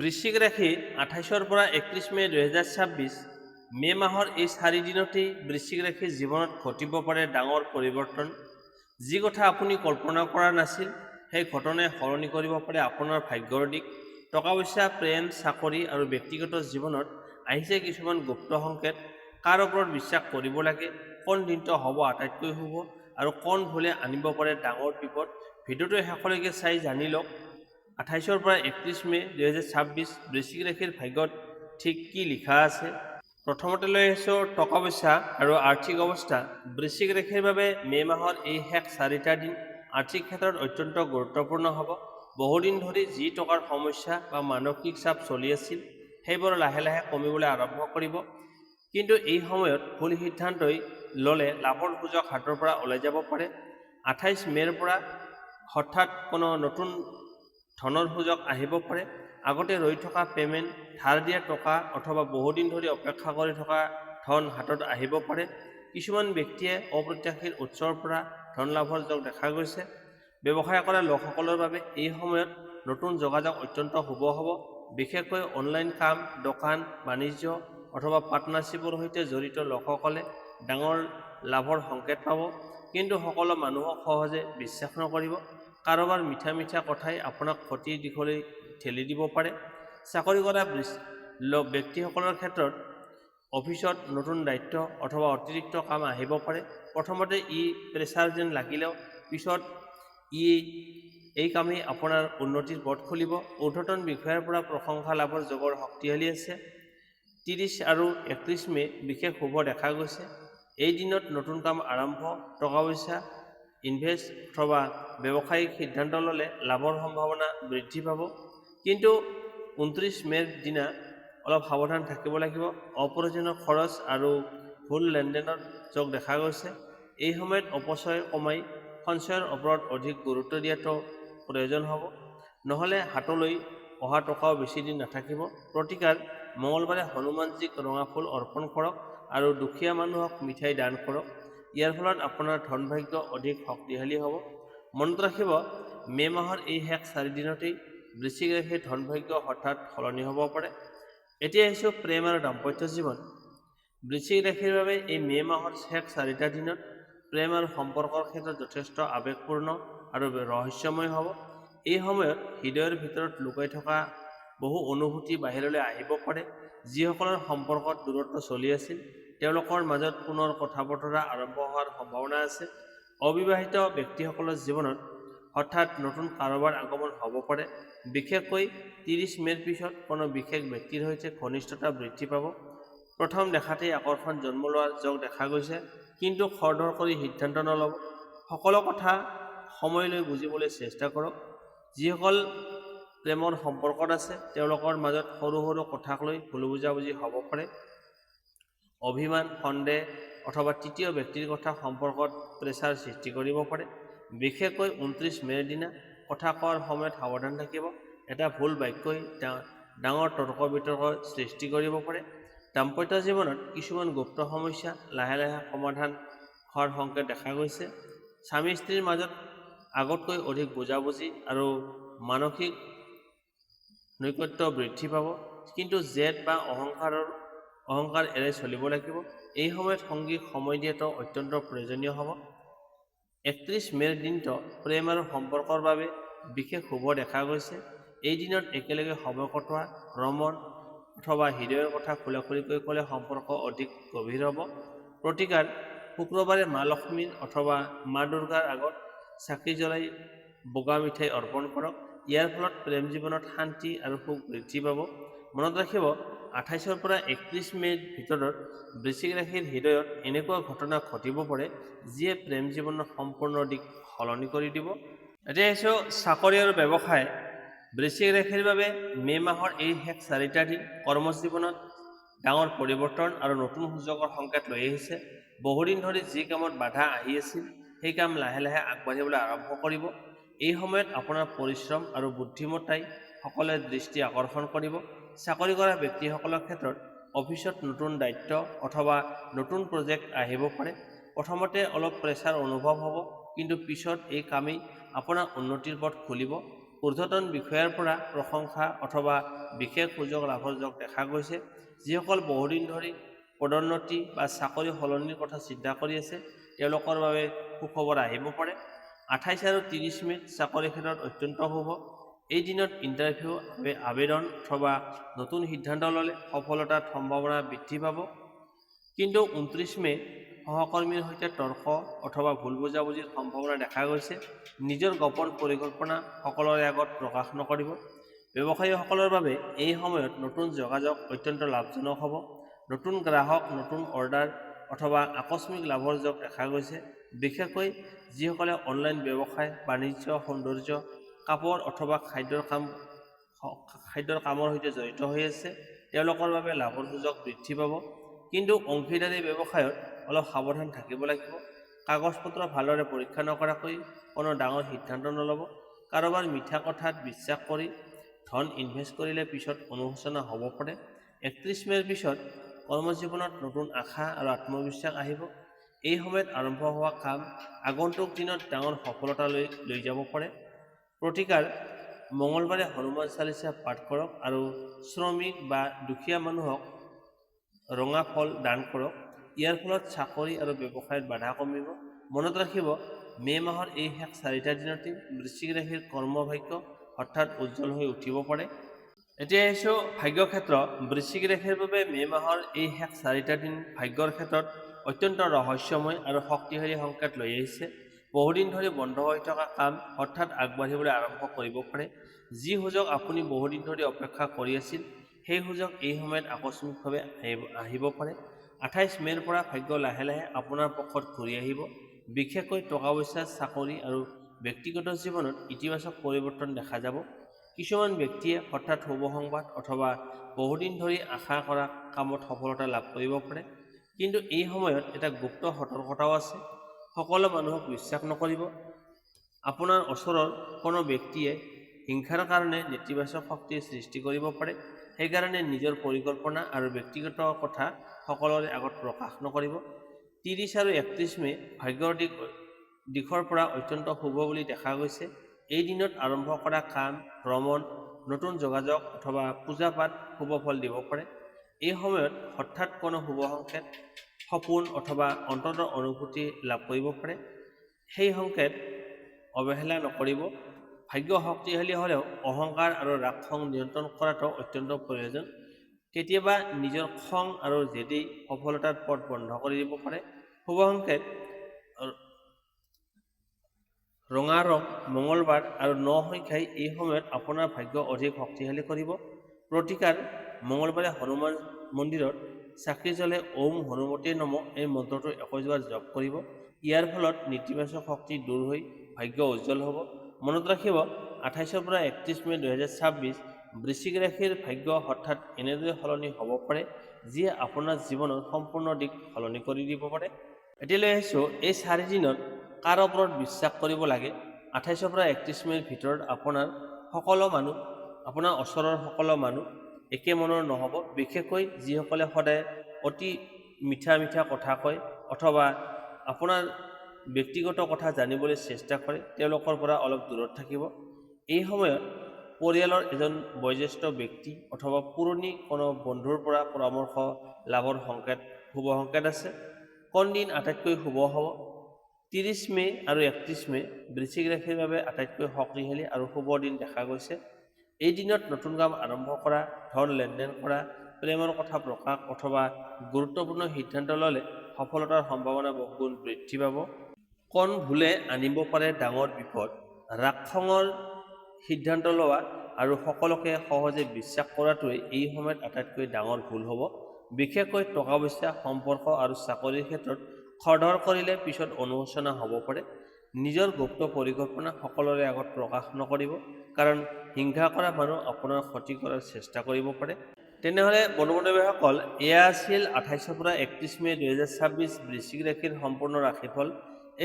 বৃশ্চিক ৰাশি, 28ৰ পৰা 31 মে' 2026। মে' মাহৰ এই 4 দিনতেই বৃশ্চিক ৰাশিৰ জীৱনত ঘটিব পাৰে ডাঙৰ পৰিৱৰ্তন। যি কথা আপুনি কল্পনা কৰা নাছিল, সেই ঘটনাই সলনি কৰিব পাৰে আপোনাৰ ভাগ্যৰ দিশ। টকা পইচা, প্ৰেম, চাকৰি আৰু ব্যক্তিগত জীৱনত আহিছে কিছুমান গুপ্ত সংকেত। কাৰ ওপৰত বিশ্বাস কৰিব লাগে, কোন দিনটো হ'ব আটাইতকৈ শুভ আৰু কোন ভুলে আনিব পাৰে ডাঙৰ বিপদ, ভিডিঅ'টো শেষলৈকে চাই জানি লওক। 28ৰ পৰা 31 মে' 2026 বৃশ্চিক ৰাশিৰ ভাগ্যত ঠিক কি লিখা আছে? প্ৰথমতে লৈ আহিছোঁ টকা পইচা আৰু আৰ্থিক অৱস্থা। বৃশ্চিক ৰাশিৰ বাবে মে' মাহৰ এই শেষ 4টা দিন আৰ্থিক ক্ষেত্ৰত অত্যন্ত গুৰুত্বপূৰ্ণ হ'ব। বহুদিন ধৰি যি টকাৰ সমস্যা বা মানসিক চাপ চলি আছিল, সেইবোৰ লাহে লাহে কমিবলৈ আৰম্ভ কৰিব। কিন্তু এই সময়ত ভুল সিদ্ধান্তই ল'লে লাভৰ সুযোগ হাতৰ পৰা ওলাই যাব পাৰে। 28 মে'ৰ পৰা হঠাৎ কোনো নতুন ধনৰ সুযোগ আহিব পাৰে। আগতে ৰৈ থকা পে'মেণ্ট, ধাৰ দিয়া টকা অথবা বহুদিন ধৰি অপেক্ষা কৰি থকা ধন হাতত আহিব পাৰে। কিছুমান ব্যক্তিয়ে অপ্ৰত্যাশিত উৎসৰ পৰা ধন লাভৰ যোগ দেখা গৈছে। ব্যৱসায় কৰা লোকসকলৰ বাবে এই সময়ত নতুন যোগাযোগ অত্যন্ত শুভ হ'ব। বিশেষকৈ অনলাইন কাম, দোকান, বাণিজ্য অথবা পাৰ্টনাৰশ্বিপৰ সৈতে জড়িত লোকসকলে ডাঙৰ লাভৰ সংকেত পাব। কিন্তু সকলো মানুহক সহজে বিশ্বাস নকৰিব। কাৰোবাৰ মিঠা মিঠা কথাই আপোনাক ক্ষতিৰ দিশলৈ ঠেলি দিব পাৰে। চাকৰি কৰা ব্যক্তিসকলৰ ক্ষেত্ৰত অফিচত নতুন দায়িত্ব অথবা অতিৰিক্ত কাম আহিব পাৰে। প্ৰথমতে ই প্ৰেছাৰ যেন লাগিলেও পিছত এই কামেই আপোনাৰ উন্নতিৰ পথ খুলিব। ঊৰ্ধ্বতন বিষয়াৰ পৰা প্ৰশংসা লাভৰ যোগৰ শক্তিশালী আছে। 30 আৰু 31 মে' বিশেষ শুভ দেখা গৈছে। এই দিনত নতুন কাম আৰম্ভ, টকা পইচা ইনভেষ্ট অথবা ব্যৱসায়িক সিদ্ধান্ত ল'লে লাভৰ সম্ভাৱনা বৃদ্ধি পাব। কিন্তু 29 মে'ৰ দিনা অলপ সাৱধান থাকিব লাগিব। অপ্ৰয়োজনীয় খৰচ আৰু ভুল লেনদেনৰ যোগ দেখা গৈছে। এই সময়ত অপচয় কমাই সঞ্চয়ৰ ওপৰত অধিক গুৰুত্ব দিয়াটো প্ৰয়োজন হ'ব। নহ'লে হাতলৈ অহা টকাও বেছি দিন নাথাকিব। প্ৰতিকাৰ: মঙলবাৰে হনুমানজীক ৰঙা ফুল অৰ্পণ কৰক আৰু দুখীয়া মানুহক মিঠাই দান কৰক। ইয়াৰ ফলত আপোনাৰ ধনভাগ্য অধিক শক্তিশালী হ'ব। মনত ৰাখিব, মে' মাহৰ এই শেষ 4 দিনতেই বৃশ্চিক ৰাশিৰ ধনভাগ্য হঠাৎ সলনি হ'ব পাৰে। এতিয়া আহিছোঁ প্ৰেম আৰু দাম্পত্য জীৱন। বৃশ্চিক ৰাশিৰ বাবে এই মে' মাহৰ শেষ 4টা দিনত প্ৰেম আৰু সম্পৰ্কৰ ক্ষেত্ৰত যথেষ্ট আৱেগপূৰ্ণ আৰু ৰহস্যময় হ'ব। এই সময়ত হৃদয়ৰ ভিতৰত লুকাই থকা বহু অনুভূতি বাহিৰলৈ আহিব পাৰে। যিসকলৰ সম্পৰ্কত দূৰত্ব চলি আছিল, তেওঁলোকৰ মাজত পুনৰ কথা বতৰা আৰম্ভ হোৱাৰ সম্ভাৱনা আছে। অবিবাহিত ব্যক্তিসকলৰ জীৱনত হঠাৎ নতুন কাৰোবাৰ আগমন হ'ব পাৰে। বিশেষকৈ 30 মে'ৰ পিছত কোনো বিশেষ ব্যক্তিৰ সৈতে ঘনিষ্ঠতা বৃদ্ধি পাব। প্ৰথম দেখাতেই আকৰ্ষণ জন্ম লোৱাৰ যোগ দেখা গৈছে। কিন্তু খৰধৰ কৰি সিদ্ধান্ত নল'ব। সকলো কথা সময় লৈ বুজিবলৈ চেষ্টা কৰক। যিসকল প্ৰেমৰ সম্পৰ্কত আছে, তেওঁলোকৰ মাজত সৰু সৰু কথাক লৈ ভুল বুজাবুজি হ'ব পাৰে। অভিমান, সন্দেহ অথবা তৃতীয় ব্যক্তিৰ কথা সম্পৰ্কত প্ৰেছাৰ সৃষ্টি কৰিব পাৰে। বিশেষকৈ 29 মে'ৰ দিনা কথা কোৱাৰ সময়ত সাৱধান থাকিব। এটা ভুল বাক্যই ডাঙৰ তৰ্ক বিতৰ্কৰ সৃষ্টি কৰিব পাৰে। দাম্পত্য জীৱনত কিছুমান গুপ্ত সমস্যা লাহে লাহে সমাধান হোৱাৰ সংকেত দেখা গৈছে। স্বামী স্ত্ৰীৰ মাজত আগতকৈ অধিক বুজাবুজি আৰু মানসিক নৈকট্য বৃদ্ধি পাব। কিন্তু জেদ বা অহংকাৰ এৰাই চলিব লাগিব। এই সময়ত সংগীক সময় দিয়াটো অত্যন্ত প্ৰয়োজনীয় হ'ব। 31 মে'ৰ দিনটো প্ৰেম আৰু সম্পৰ্কৰ বাবে বিশেষ শুভ দেখা গৈছে। এই দিনত একেলগে সময় কটোৱা, ভ্ৰমণ অথবা হৃদয়ৰ কথা খোলাখুলিকৈ ক'লে সম্পৰ্ক অধিক গভীৰ হ'ব। প্ৰতিকাৰ: শুক্ৰবাৰে মা লক্ষ্মীৰ অথবা মা দুৰ্গাৰ আগত চাকি জ্বলাই বগা মিঠাই অৰ্পণ কৰক। ইয়াৰ ফলত প্ৰেম জীৱনত শান্তি আৰু সুখ বৃদ্ধি পাব। মনত ৰাখিব, 28ৰ পৰা 31 মে'ৰ ভিতৰত বৃশ্চিক ৰাশিৰ হৃদয়ত এনেকুৱা ঘটনা ঘটিব পাৰে, যিয়ে প্ৰেম জীৱনৰ সম্পূৰ্ণ দিশ সলনি কৰি দিব। এতিয়া আহিছোঁ চাকৰি আৰু ব্যৱসায়। বৃশ্চিক ৰাশিৰ বাবে মে' মাহৰ এই শেষ 4টা দিন কৰ্মজীৱনত ডাঙৰ পৰিৱৰ্তন আৰু নতুন সুযোগৰ সংকেত লৈ আহিছে। বহুদিন ধৰি যি কামত বাধা আহি আছিল, সেই কাম লাহে লাহে আগবাঢ়িবলৈ আৰম্ভ কৰিব। এই সময়ত আপোনাৰ পৰিশ্ৰম আৰু বুদ্ধিমত্তাই সকলোৰে দৃষ্টি আকৰ্ষণ কৰিব। চাকৰি কৰা ব্যক্তিসকলৰ ক্ষেত্ৰত অফিচত নতুন দায়িত্ব অথবা নতুন প্ৰজেক্ট আহিব পাৰে। প্ৰথমতে অলপ প্ৰেছাৰ অনুভৱ হ'ব, কিন্তু পিছত এই কামেই আপোনাৰ উন্নতিৰ পথ খুলিব। ঊৰ্ধ্বতন বিষয়াৰ পৰা প্ৰশংসা অথবা বিশেষ সুযোগ লাভৰ যোগ দেখা গৈছে। যিসকল বহুদিন ধৰি পদোন্নতি বা চাকৰি সলনিৰ কথা চিন্তা কৰি আছে, তেওঁলোকৰ বাবে সুখবৰ আহিব পাৰে। 28 আৰু 30 মে'ত চাকৰি ক্ষেত্ৰত অত্যন্ত শুভ। এই দিনত ইণ্টাৰভিউ, আবেদন অথবা নতুন সিদ্ধান্ত ল'লে সফলতাৰ সম্ভাৱনা বৃদ্ধি পাব। কিন্তু 29 মে' সহকৰ্মীৰ সৈতে তৰ্ক অথবা ভুল বুজাবুজিৰ সম্ভাৱনা দেখা গৈছে। নিজৰ গোপন পৰিকল্পনা সকলোৰে আগত প্ৰকাশ নকৰিব। ব্যৱসায়ীসকলৰ বাবে এই সময়ত নতুন যোগাযোগ অত্যন্ত লাভজনক হ'ব। নতুন গ্ৰাহক, নতুন অৰ্ডাৰ অথবা আকস্মিক লাভৰ যোগ দেখা গৈছে। বিশেষকৈ যিসকলে অনলাইন ব্যৱসায়, বাণিজ্য, সৌন্দৰ্য, কাপোৰ অথবা খাদ্যৰ কামৰ সৈতে জড়িত হৈ আছে, তেওঁলোকৰ বাবে লাভৰ সুযোগ বৃদ্ধি পাব। কিন্তু অংশীদাৰী ব্যৱসায়ত অলপ সাৱধান থাকিব লাগিব। কাগজ পত্ৰ ভালদৰে পৰীক্ষা নকৰাকৈ কোনো ডাঙৰ সিদ্ধান্ত নল'ব। কাৰোবাৰ মিঠা কথাত বিশ্বাস কৰি ধন ইনভেষ্ট কৰিলে পিছত অনুশোচনা হ'ব পাৰে। 31 মে'ৰ পিছত কৰ্মজীৱনত নতুন আশা আৰু আত্মবিশ্বাস আহিব। এই সময়ত আৰম্ভ হোৱা কাম আগন্তুক দিনত ডাঙৰ সফলতালৈ লৈ যাব পাৰে। প্ৰতিকাৰ: মঙলবাৰে হনুমান চালিচা পাঠ কৰক আৰু শ্ৰমিক বা দুখীয়া মানুহক ৰঙা ফল দান কৰক। ইয়াৰ ফলত চাকৰি আৰু ব্যৱসায়ত বাধা কমিব। মনত ৰাখিব, মে' মাহৰ এই শেষ 4টা দিনতেই বৃশ্চিক ৰাশিৰ কৰ্মভাগ্য হঠাৎ উজ্জ্বল হৈ উঠিব পাৰে। এতিয়া আহিছোঁ ভাগ্যক্ষেত্ৰ। বৃশ্চিক ৰাশিৰ বাবে মে' মাহৰ এই শেষ 4টা দিন ভাগ্যৰ ক্ষেত্ৰত অত্যন্ত ৰহস্যময় আৰু শক্তিশালী সংকেত লৈ আহিছে। বহুদিন ধৰি বন্ধ হৈ থকা কাম হঠাৎ আগবাঢ়িবলৈ আৰম্ভ কৰিব পাৰে। যি সুযোগ আপুনি বহুদিন ধৰি অপেক্ষা কৰি আছিল, সেই সুযোগ এই সময়ত আকস্মিকভাৱে আহিব পাৰে। 28 মে'ৰ পৰা ভাগ্য লাহে লাহে আপোনাৰ পক্ষত ঘূৰি আহিব। বিশেষকৈ টকা পইচা, চাকৰি আৰু ব্যক্তিগত জীৱনত ইতিবাচক পৰিৱৰ্তন দেখা যাব। কিছুমান ব্যক্তিয়ে হঠাৎ শুভ সংবাদ অথবা বহুদিন ধৰি আশা কৰা কামত সফলতা লাভ কৰিব পাৰে। কিন্তু এই সময়ত এটা গুপ্ত সতৰ্কতাও আছে। সকলো মানুহক বিশ্বাস নকৰিব। আপোনাৰ ওচৰৰ কোনো ব্যক্তিয়ে হিংসাৰ কাৰণে নেতিবাচক শক্তিৰ সৃষ্টি কৰিব পাৰে। সেইকাৰণে নিজৰ পৰিকল্পনা আৰু ব্যক্তিগত কথা সকলোৰে আগত প্ৰকাশ নকৰিব। 30 আৰু 31 মে' ভাগ্যৰ দিশৰ পৰা অত্যন্ত শুভ বুলি দেখা গৈছে। এই দিনত আৰম্ভ কৰা কাম, ভ্ৰমণ, নতুন যোগাযোগ অথবা পূজা পাঠ শুভ ফল দিব পাৰে। এই সময়ত হঠাৎ কোনো শুভ সংকেত, সপোন অথবা অন্তৰৰ অনুভূতি লাভ কৰিব পাৰে। সেই সংকেত অৱহেলা নকৰিব। ভাগ্য শক্তিশালী হ'লেও অহংকাৰ আৰু ৰাগ খং নিয়ন্ত্ৰণ কৰাটো অত্যন্ত প্ৰয়োজন। কেতিয়াবা নিজৰ খং আৰু জেদেই সফলতাৰ পথ বন্ধ কৰি দিব পাৰে। শুভ সংকেত ৰঙা ৰং, মঙলবাৰ আৰু ন সংখ্যাই এই সময়ত আপোনাৰ ভাগ্য অধিক শক্তিশালী কৰিব। প্ৰতিকাৰ: মঙলবাৰে হনুমান মন্দিৰত চাকি জ্বলাই "ওম হনুমতে নম" এই মন্ত্ৰটো 21 বাৰ জপ কৰিব। ইয়াৰ ফলত নেতিবাচক শক্তি দূৰ হৈ ভাগ্য উজ্জ্বল হ'ব। মনত ৰাখিব, 28ৰ পৰা 31 মে' 2026 বৃশ্চিক ৰাশিৰ ভাগ্য হঠাৎ এনেদৰে সলনি হ'ব পাৰে, যিয়ে আপোনাৰ জীৱনৰ সম্পূৰ্ণ দিশ সলনি কৰি দিব পাৰে। এতিয়ালৈ আহিছোঁ, এই 4 দিনত কাৰ ওপৰত বিশ্বাস কৰিব লাগে। 28ৰ পৰা 31 মে'ৰ ভিতৰত আপোনাৰ ওচৰৰ সকলো মানুহ একে মনৰ নহ'ব। বিশেষকৈ যিসকলে সদায় অতি মিঠা মিঠা কথা কয় অথবা আপোনাৰ ব্যক্তিগত কথা জানিবলৈ চেষ্টা কৰে, তেওঁলোকৰ পৰা অলপ দূৰত থাকিব। এই সময়ত পৰিয়ালৰ এজন বয়োজ্যেষ্ঠ ব্যক্তি অথবা পুৰণি কোনো বন্ধুৰ পৰা পৰামৰ্শ লাভৰ শুভ সংকেত আছে। কোন দিন আটাইতকৈ শুভ হ'ব? 30 মে' আৰু 31 মে' বৃশ্চিক ৰাশিৰ বাবে আটাইতকৈ শক্তিশালী আৰু শুভ দিন দেখা গৈছে। এই দিনত নতুন কাম আৰম্ভ কৰা, ধন লেনদেন কৰা, প্ৰেমৰ কথা প্ৰকাশ অথবা গুৰুত্বপূৰ্ণ সিদ্ধান্ত ল'লে সফলতাৰ সম্ভাৱনা বহুগুণ বৃদ্ধি পাব। কোন ভুলে আনিব পাৰে ডাঙৰ বিপদ? ৰাগ খঙৰ সিদ্ধান্ত লোৱা আৰু সকলোকে সহজে বিশ্বাস কৰাটোৱে এই সময়ত আটাইতকৈ ডাঙৰ ভুল হ'ব। বিশেষকৈ টকা পইচা, সম্পৰ্ক আৰু চাকৰিৰ ক্ষেত্ৰত খৰধৰ কৰিলে পিছত অনুশোচনা হ'ব পাৰে। নিজৰ গুপ্ত পৰিকল্পনা সকলোৰে আগত প্ৰকাশ নকৰিব, কাৰণ হিংসা কৰা মানুহ আপোনাৰ ক্ষতি কৰাৰ চেষ্টা কৰিব পাৰে। তেনেহ'লে বন্ধু বান্ধৱীসকল, এয়া আছিল 28ৰ পৰা 31 মে' 2026 বৃশ্চিক ৰাশিৰ সম্পূৰ্ণ ৰাশিফল।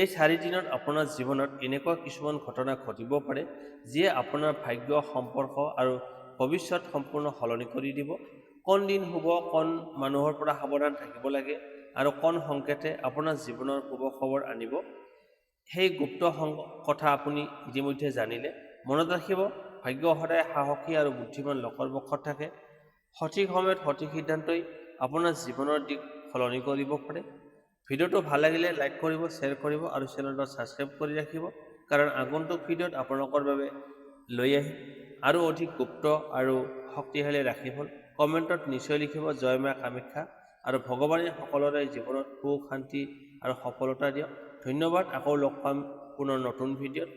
এই 4 দিনত আপোনাৰ জীৱনত এনেকুৱা কিছুমান ঘটনা ঘটিব পাৰে, যিয়ে আপোনাৰ ভাগ্য, সম্পৰ্ক আৰু ভৱিষ্যত সম্পূৰ্ণ সলনি কৰি দিব। কোন দিন শুভ, কোন মানুহৰ পৰা সাৱধান থাকিব লাগে আৰু কোন সংকেতে আপোনাৰ জীৱনৰ শুভ খবৰ আনিব, সেই গুপ্ত কথা আপুনি ইতিমধ্যে জানিলে। মনত ৰাখিব, ভাগ্য সদায় সাহসী আৰু বুদ্ধিমান লোকৰ পক্ষত থাকে। সঠিক সময়ত সঠিক সিদ্ধান্তই আপোনাৰ জীৱনৰ দিশ সলনি কৰিব পাৰে। ভিডিঅ'টো ভাল লাগিলে লাইক কৰিব, শ্বেয়াৰ কৰিব আৰু চেনেলটো ছাবস্ক্ৰাইব কৰি ৰাখিব, কাৰণ আগন্তুক ভিডিঅ'ত আপোনালোকৰ বাবে লৈ আহিম আৰু অধিক গুপ্ত আৰু শক্তিশালী ৰাশিফল। কমেণ্টত নিশ্চয় লিখিব "জয় মা কামাখ্যা" আৰু ভগৱানে সকলোৰে জীৱনত সুখ, শান্তি আৰু সফলতা দিয়ক। ধন্যবাদ। আকৌ লগ পাম পুনৰ নতুন ভিডিঅ'ত।